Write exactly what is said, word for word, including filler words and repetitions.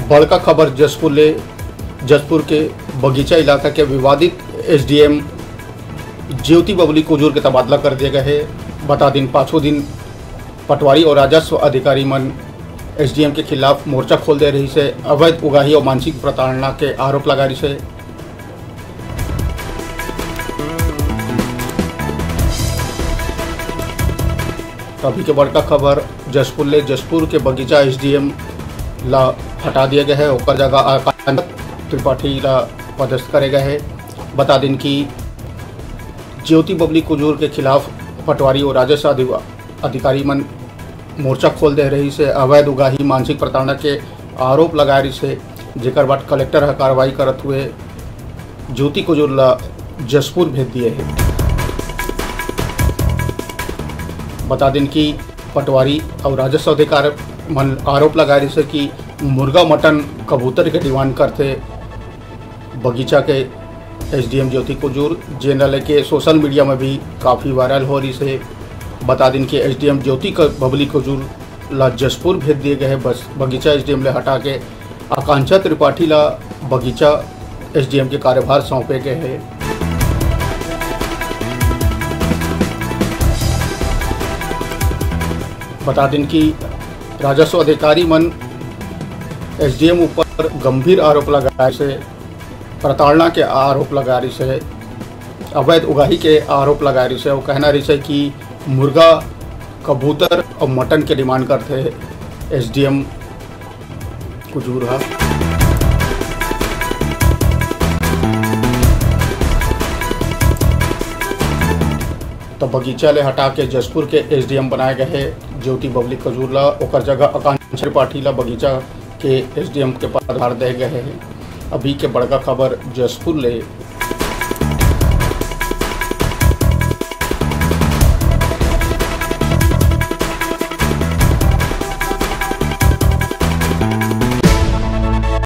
बड़का खबर जशपुर ले, जशपुर के बगीचा इलाका के विवादित एसडीएम ज्योति बबली कुजूर के तबादला कर दिया गया है। बता दिन, पाछू दिन पटवारी और राजस्व अधिकारी मन एसडीएम के खिलाफ मोर्चा खोल दे रहिस हे, अवैध उगाही और मानसिक प्रताड़ना के आरोप लगा रहिस हे। अभी के बड़का खबर जशपुर ले, जशपुर के बगीचा एसडीएम ला हटा दिया गया है, ओकर जगह आकांक्षा त्रिपाठी ला पदस्थ करे गए है। बता दिन कि ज्योति बबली कुजूर के खिलाफ पटवारी और राजस्व अधिवा-, अधिकारी मन मोर्चा खोल दे रहिस हे, अवैध उगाही, मानसिक प्रताड़ना के आरोप लगाए रहिस हे, जेकर बाद कलेक्टर ह कार्रवाई करत हुए ज्योति कुजूर ला जशपुर भेज दिए हे। बता दिन कि पटवारी और राजस्व अधिकारी मन आरोप लगाए रहिस हे कि मुर्गा, मटन, कबूतर के डिमांड करथे बगीचा के एसडीएम ज्योति कुजूर, जेन ला लेके सोशल मीडिया में भी काफ़ी वायरल हो रहिस हे। बता दिन कि एसडीएम ज्योति क-, बबली कुजूर ला जशपुर भेज दिए गए हे, बस बगीचा एसडीएम ले हटा के आकांक्षा त्रिपाठी ला बगीचा एसडीएम के कार्यभार सौंपे गए हे। बता दिन कि राजस्व अधिकारी मन एसडीएम ऊपर गंभीर आरोप लगाए से, प्रताड़ना के आरोप लगा रहिस हे, अवैध उगाही के आरोप लगा रहिस हे। वो कहना रहिस हे कि मुर्गा, कबूतर और मटन के डिमांड करथे एसडीएम कुजूर ह। तो बगीचा ले हटा के जशपुर के एसडीएम बनाए गए हे ज्योति बबली कुजूर ला, ओकर जगह आकांक्षा त्रिपाठी ला बगीचा के एसडीएम के पदभार दे गए हे। अभी के बड़का खबर जशपुर ले,